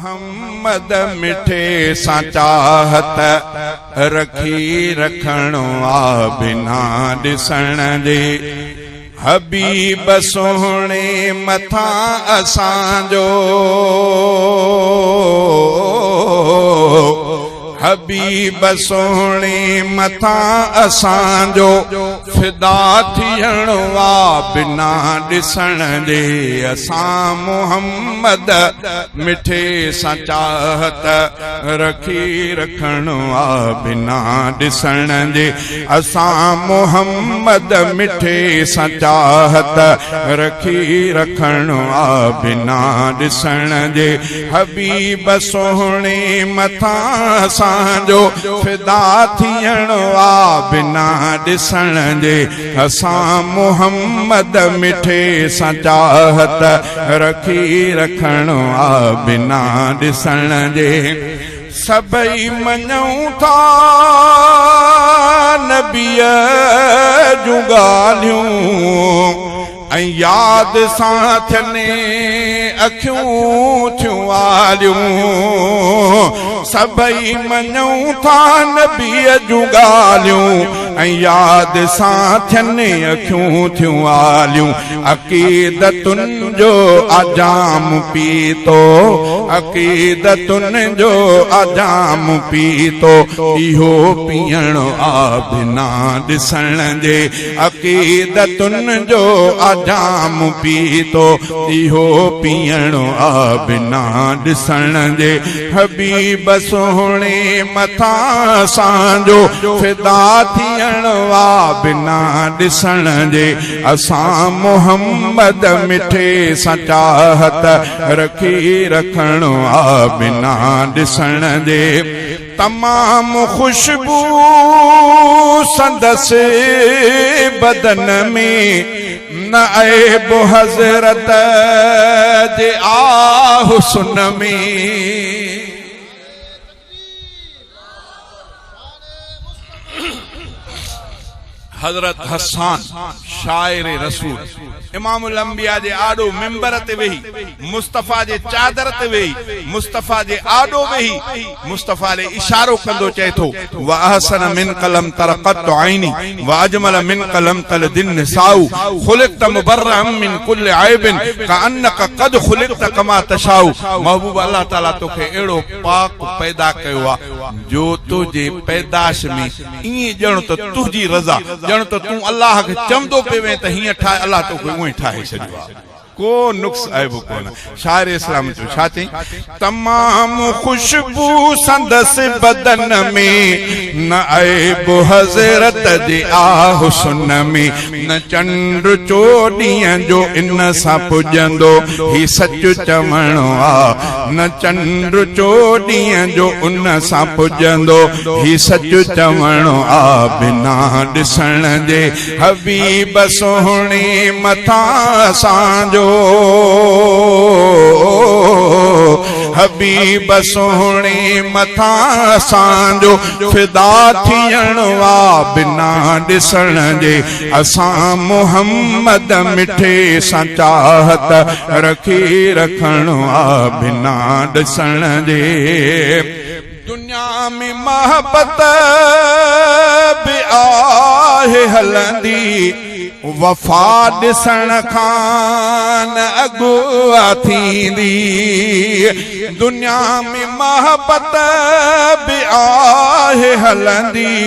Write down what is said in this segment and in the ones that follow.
محمد مٺي سان چاهت رکي رکڻو آ بنا ڏسڻ جي حبيب سهڻي مٿان اسان جو حبيب سهڻي مٿان اسان جو فدا ٿيڻو آ بنا ڏسڻ جي اسان محمد مٺي سان چاهت رکي رکڻو آ بنا ڏسڻ جي اسان محمد مٺي سان چاهت رکي رکڻو آ بنا ڏسڻ جي حبيب سهڻي مٿان اسان جو فدا ٿيڻو آ بنا ڏسڻ جي اسان محمد مٺي سان چاهت رکي رکڻو آ بنا ڏسڻ جي سڀئي مڃون ٿا نبيء جون ڳالهيون ۽ ياد سان ٿين اکيون ٿيون آليون. سڀئي مڃون ٿا نبيء جون ڳالهيون ۽ ياد سان ٿين اکيون ٿيون آليون. عقيدتن جو آجام پيتو، عقيدتن جو آجام پيتو، اهو پيئڻ آ بنا ڏسڻ جي. عقيدتن جو آجام پيتو، اهو پيئڻ آ بنا ڏسڻ جي. حبيب سهڻي مٿان اسان جو فدا ٿيڻ آ بنا ڏسڻ جي. اسان محمد مٺي سان چاهت رکي رکڻ آ بنا ڏسڻ جي. تمام خوشبو سندس بدن ۾، نه عيب حضرت جي آ حسن ۾. حضرت حسان شاعر رسول امام الانبياء جي آڏو منبر تي ويهي مصطفيٰ جي چادر تي ويهي مصطفيٰ جي آڏو ويهي مصطفيٰ ڏي اشارو ڪندو چئي ٿو واحسن منک لم تر قط عيني واجمل منک لم تلد النساء خلقت مبرئا من ڪل عيب ڪانک قد خلقت ڪما تشاء محبوب الله تعاليٰ توکي اهڙو پاڪ پيدا ڪيو آ جو تنهنجي پيدائش ۾ ائين ڄڻ ته تنهنجي رضا، ڄڻ ته تون الله کي چوندو پئي وئين ته هيئن ٺاهه، الله توکي اونئين ئي ٺاهي ڇڏيو آهي. ڪو نقص عيب ڪونه. شاعر اسلام چيو، ڇا چئين؟ تمام خوشبو سندس بدن ۾، نه عيب حضرت جي آ حسن ۾، نه چنڊ چوڏهينء جو ان سان پڄندو، هي سچ چوڻو آ. نه چنڊ چوڏهينء جو ان سان پڄندو، هي سچ چوڻو آ. بنا ڏسڻ جي حبيب سهڻي مٿان اسان جو، حبيب سهڻي مٿان اسان جو فدا ٿيڻ آ بنا ڏسڻ جي اسان محمد مٺي سان چاهت رکي رکڻ آ بنا ڏسڻ جي. دنيا ۾ محبت به آهي هلندي وفا ڏسڻ کان اڳ آ ٿيندي. دنيا ۾ محبت به آهي هلندي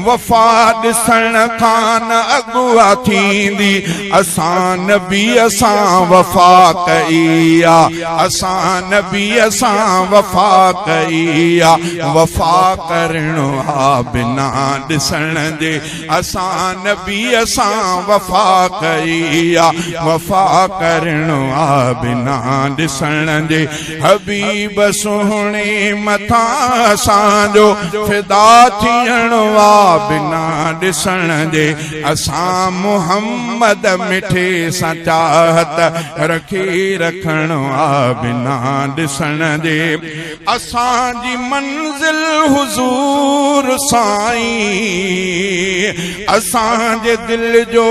وفا ڏسڻ کان اڳ آ ٿيندي. اسان نبيء سان وفا ڪئي آ اسان نبيء سان وفا ڪئي آ وفا ڪرڻو آ بنا ڏسڻ جي. اسان نبيء سان وفا ڪئي آ وفا ڪرڻو آ بنا ڏسڻ جي. حبيب سهڻي مٿان اسان جو فدا ٿيڻو آ بنا ڏسڻ جي. اسان محمد مٺي سان چاهت رکي رکڻو آ بنا ڏسڻ جي. اسان جي منزل حضور سائين، اسان جي دل جو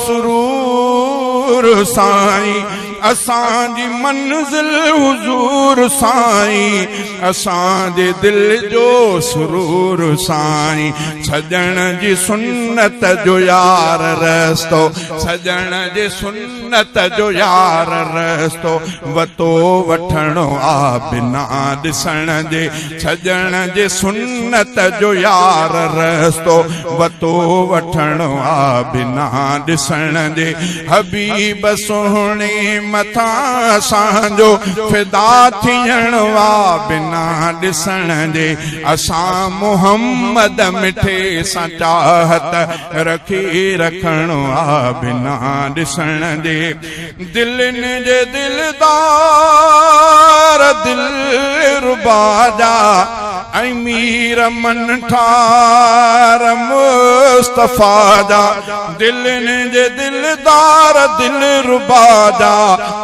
سرور سائين، اسان جي منزل حضور سائين، اسان جي دل جو سرور سائين، سڄڻ جي سنت جو يار رستو، سڄڻ جي سنت جو يار رستو، وتو وٺڻو آ بنا ڏسڻ جي، سڄڻ جي سنت جو يار رستو، وتو وٺڻو آ بنا ڏسڻ جي، حبيب سهڻي مٿان اسان جو فدا ٿيڻو آ بنا ڏسڻ جي، اسان محمد مٺي سان چاهت رکي رکڻو آ بنا ڏسڻ جي، دلين جي دلدار دلربا جا ۽ مير منٺار مصطفيٰ جا، دلين جي دلدار دلربا جا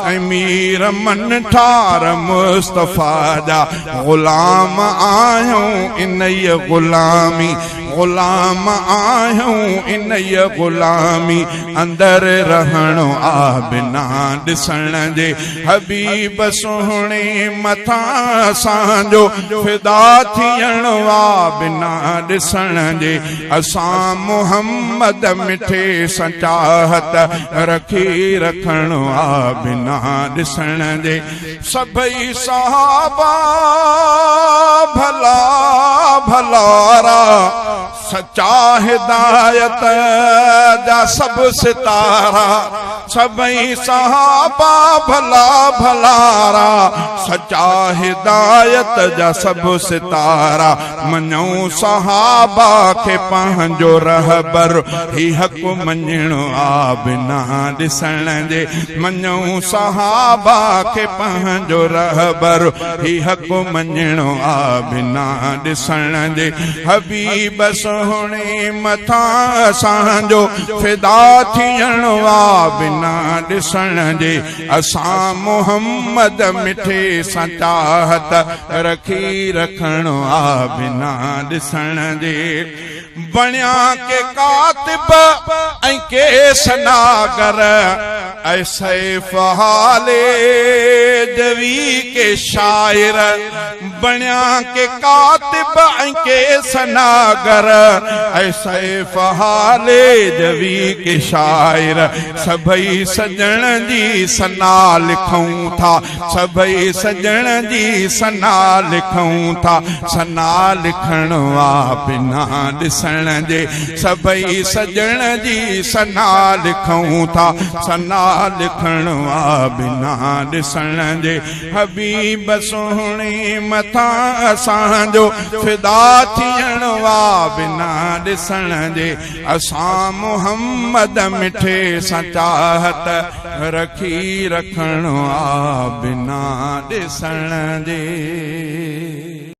۽ مير منٺار مصطفيٰ جا، غلام آهيون انهيء غلامي، غلام آهيون انهيء غلامي اندر رهڻو آ بنا ڏسڻ جي، حبيب سهڻي مٿان اسان جو فدا ٿيڻو آ بنا ڏسڻ جي، اسان محمد مٺي سان چاهت رکي رکڻو آ بنا ڏسڻ جي. سڀئي صحابا ڀلا ڀلارا، سچا هدايت جا سڀ ستارا، سڀئي صحابا ڀلا ڀلارا، سچا هدايت جا سڀ ستارا، مڃون صحابا کي پنهنجو رهبر، هي حق مڃڻو آ بنا ڏسڻ جي، مڃون صحابا کي پنهنجو رهبر، هي حق مڃڻو آ بنا ڏسڻ جي، حبيب سهڻي مٿان اسان جو فدا ٿيڻو آ بنا ڏسڻ جي، اسان محمد مٺي سان چاهت رکي رکڻو آ بنا ڏسڻ جي. بڻيا ڪي ڪاتب ۽ ڪي ثناگر، اي سيف هالي جوي ڪي شاعر، بڻيا ڪي ڪاتب ۽ ڪي ثناگر، اي سيف هالي جوي ڪي شاعر، سڀئي سڄڻ جي ثنا لکون ٿا، سڀئي سڄڻ جي ثنا لکون ٿا، ثنا لکڻ آ بنا ڏسڻ جي، سڀئي سڄڻ جي ثنا لکون ٿا، ثنا لکڻ آ بنا ڏسڻ جي، حبيب سهڻي مٿان اسان جو فدا ٿيڻ آ بنا ڏسڻ جي، اسان محمد مٺي سان چاهت رکي رکڻ آ بنا ڏسڻ جي.